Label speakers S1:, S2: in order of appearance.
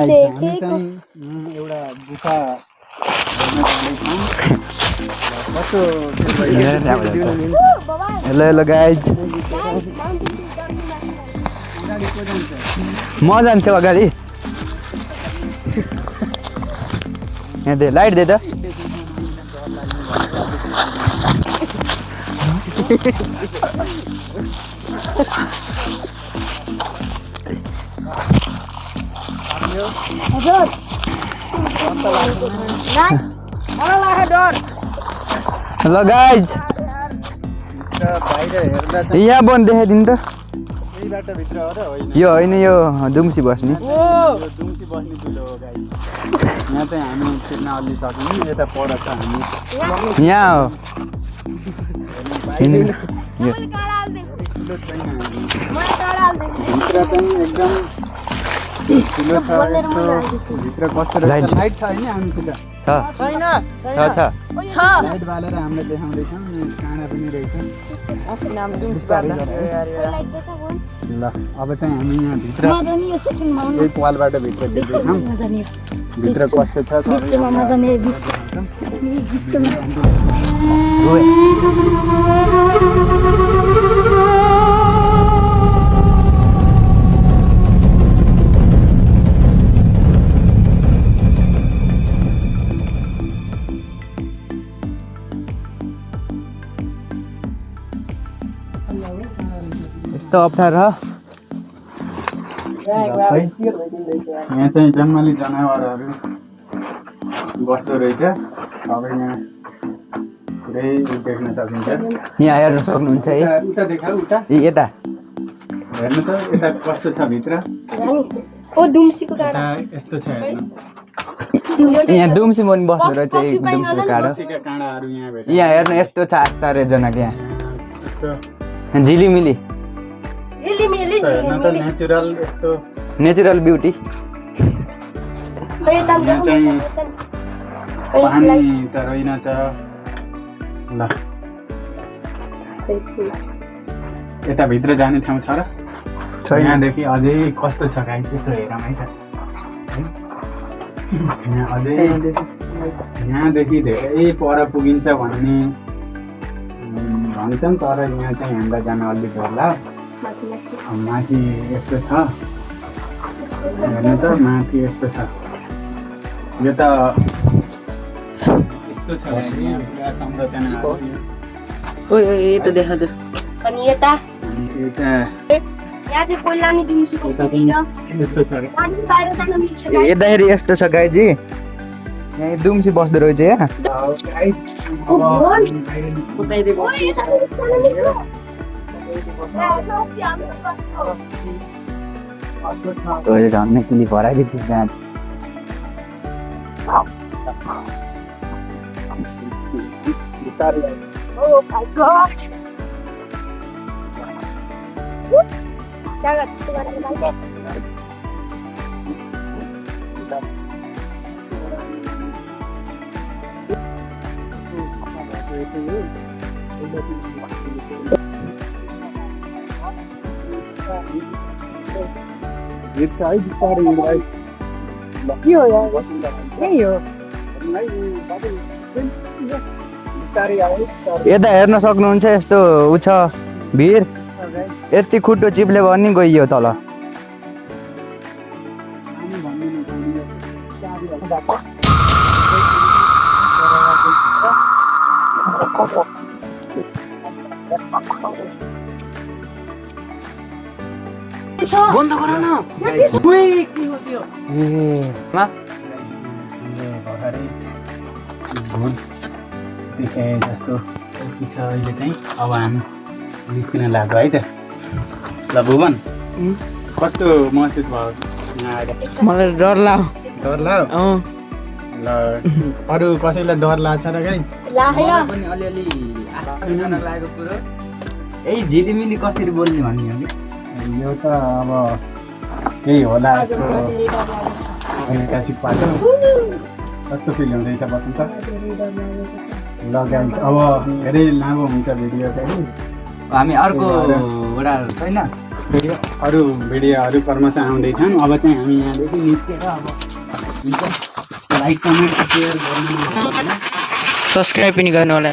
S1: देखेको
S2: एउटा गुफा
S3: हेलो हेलो गाइज म जान्छु अगाडि यहाँ दे लाइट दे त हेलो गाइज यहाँ बन देखाइदिनु त यो होइन यो दुम्सी बस्ने
S2: दुम्सी बस्ने चुलो हो गाई यहाँ चाहिँ हामी छिर्न अलि सक्यौँ यता पर छ हामी
S3: यहाँ हो यो
S2: ठुलो छैन भित्र चाहिँ एकदम ठुलो छ यस्तो भित्र कस्तो रहेछ लाइट छ होइन हामीसित
S3: छ
S2: लाइट बालेर हामीले देखाउँदैछौँ काँडा पनि रहेछ ल अब चाहिँ हामी यहाँ भित्र यही पालबाट भित्र देख्दैछौँ भित्र कस्तो छ
S3: यस्तो अप्ठ्यारो
S2: यहाँ चाहिँ जङ्गली जनावरहरू बस्दो रहेछ अब यहाँ पुरै देख्न सकिन्छ
S3: यहाँ हेर्न सक्नुहुन्छ है
S2: उता देखाऊ उता
S3: यता
S2: हेर्नु त यता कस्तो छ भित्र यता यस्तो छ हेर्नु
S3: यहाँ दुम्सी मुनि बस्दो रहेछ एक दुम्सीको काँडो
S2: बसीका काँडाहरू यहाँ भेट्छ
S3: यहाँ हेर्नु यस्तो छ आश्चर्यजनक यहाँ
S2: यस्तो
S3: झिलिमिली
S2: हेर्नु त नेचुरल यस्तो
S3: नेचुरल ब्युटी
S2: यहाँ चाहिँ पानी त रहेनछ ल यता भित्र जाने ठाउँ छ र यहाँदेखि अझै कस्तो छ गाई त्यसो हेरौँ है त यहाँ अझै यहाँदेखि धेरै पर पुगिन्छ भन्ने भन्छन् तर यहाँ चाहिँ हामीलाई जान अलिक होला माथि यस्तो छ हेर्नु त माथि यस्तो छ यो त यस्तो छ पुरा संरचना
S1: यता देखा दे अनि यता
S2: यता
S1: यहाँ चाहिँ कोइलानी दुम्सीको छ
S2: यस्तो छ
S1: पानी बाहिर जान मिल्छ
S3: यताखेरि यस्तो छ गाईजी यहाँ दुम्सी बस्दो रहेछ यहाँ झन् किली भराइदिएको त्यहाँ यता हेर्न सक्नुहुन्छ यस्तो उ छ भिर यति खुट्टो चिप्ले भयो नि गइयो तल
S1: बन्द गर न
S2: देखाए जस्तो छ अहिले चाहिँ अब हामी निस्किन लाग्यो है त ल भुवन कस्तो महसुस भयो यहाँ आएर
S3: मलाई डर लाग्यो
S2: डर लाग्यो ल अरू कसैलाई डर लाग्छ र गाइज
S3: पनि अलिअलि आश्चर्यजनक लागेको कुरो यही झिलिमिली कसरी बोल्ने भन्ने हो कि
S2: यो त अब केही होला यस्तो ऐतिहासिक बाटो कस्तो फिल हुँदैछ बच्चन त ल गाइज अब धेरै लामो हुन्छ भिडियो चाहिँ
S3: हामी अर्को एउटा छैन
S2: फेरि अरू भिडियोहरू क्रमशः आउँदैछन्। अब चाहिँ हामी यहाँदेखि निस्केर अब हुन्छ लाइक कमेन्ट सेयर गर्नु नबिर्सनु।
S1: सब्सक्राइब पनि गर्नु होला।